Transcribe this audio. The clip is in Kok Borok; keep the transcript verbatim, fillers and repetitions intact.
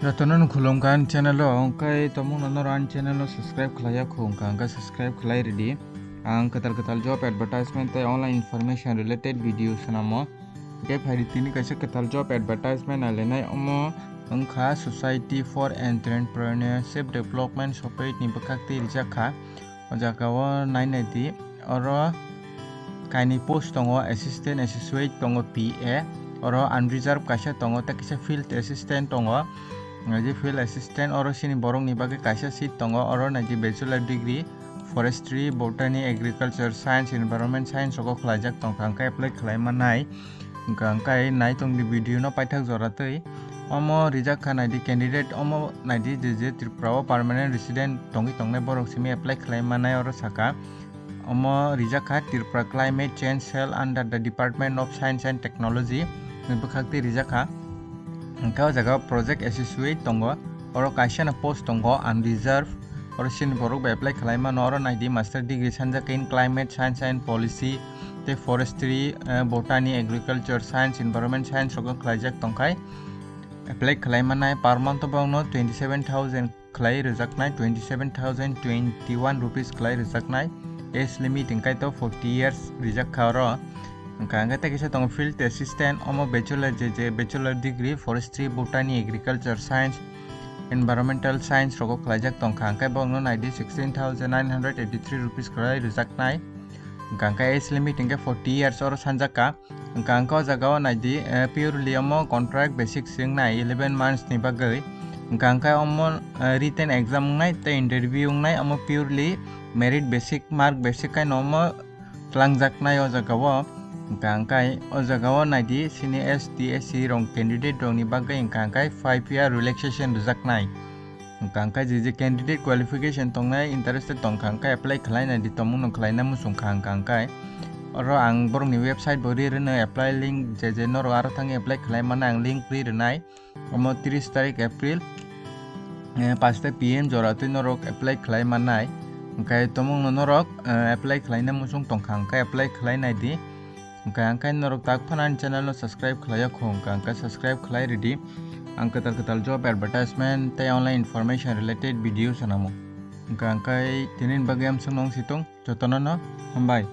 Jotono no khulumkha ani channel o, hwnkhe tomungno norok ani channel no subscribe khlaiya kho wngkha, hwnkhe subscribe khlai ridi. Ang kwtal kwtal job advertisement tei online information related video swnamo. Hwnkhe phaidi tini kaisa kwtal job advertisement nailainai, omo wngkha Society for Entrepreneurship Development Society ni bwkhak twi rijak kha. O jaga o nai nai di, oro kainwi post tongo, assistant, associate tongo, P A, oro unreserved kaisa tongo, tei kaisa field assistant tongo. Nai di field assistant oro chini borok ni bagwi kaisa seat tongo, oro nai di bachelor degree, forestry, botany, agriculture, science, environment science rogo khlaijak tongkha, hwnkhe apply khlai manai. Hwnkha hwnkhe nai tong di video no paithak jora twi. Omo rijak kha nai di candidate, omo nai di je je Tripura o permanent resident tongwi tongnai borok simi apply khlai manai oro saka. Omo rijak kha Tripura Climate Change Cell under the Department of Science and Technology ni bwkhak twi rijak kha. Hwnkhe o jaga o project associate tongo, oro kaisa no post tongo unreserved, oro chini borok bai apply khlai mano, oro nai di master degree sanjak in climate science and policy tei forestry, eh, botany, agriculture science, environment science rogo khlaijak tongkhai. Apply khlai manai per month o bokno twenty seven thousand khlai rwjaknai, twenty seven thousand twenty one rupees khlai rwjaknai. Age limit hwnkhe to forty years rijak kha oro. Hwnkha hwnkhe tei kisa tongo field assistant, omo bachelor je je bachelor degree forestry, botany, agriculture science, environmental science rogo khlaijak tongkha, hwnkhe bokno nai di sixteen thousand nine hundred eighty three rupees khlai rwjaknai. Hwnkha hwnkhe age limit hwnkhe forty years oro sanjak kha. Hwnkha hwnkhe o jaga o nai di, eh, purely omo contract basic se wngnai eleven months ni bagwi. Hwnkha hwnkhe omo, eh, written exam wngnai tei interview wngnai, omo purely merit basic, mark basic khaino omo twlangjaknai o jaga o. Hwnkha hwnkhe o jaga o nai di sini S T, S C rok candidate rok ni bagwi hwnkha hwnkhe five year relaxation rwjaknai. Hwnkha hwnkhe je je candidate qualification tongnai, interested tongkha hwnkhe apply khlai nai di, tomungno khlaina muchung kha hwnkha hwnkhe. Oro ang borokni website bo ri rwnai, apply link je je norok aro thangwi apply khlai mannai ang link ri rwnai. Omo tris tarik April, eh, paanch ta P M jora twi norok apply khlai mannai. Hwnkhe tomungno norok, eh, apply khlaina muchung tongkha hwnkhe apply khlai nai di. Hwnkha hwnkhe norok tak phano ani channel no subscribe khlaiya kho, hwnkha hwnkhe subscribe khlai ridi. Ang kwtal kwtal job advertisement tei online information related video swnamo. Hwnkha hwnkhe tini bagwi amsong nong situng jotono no hambai.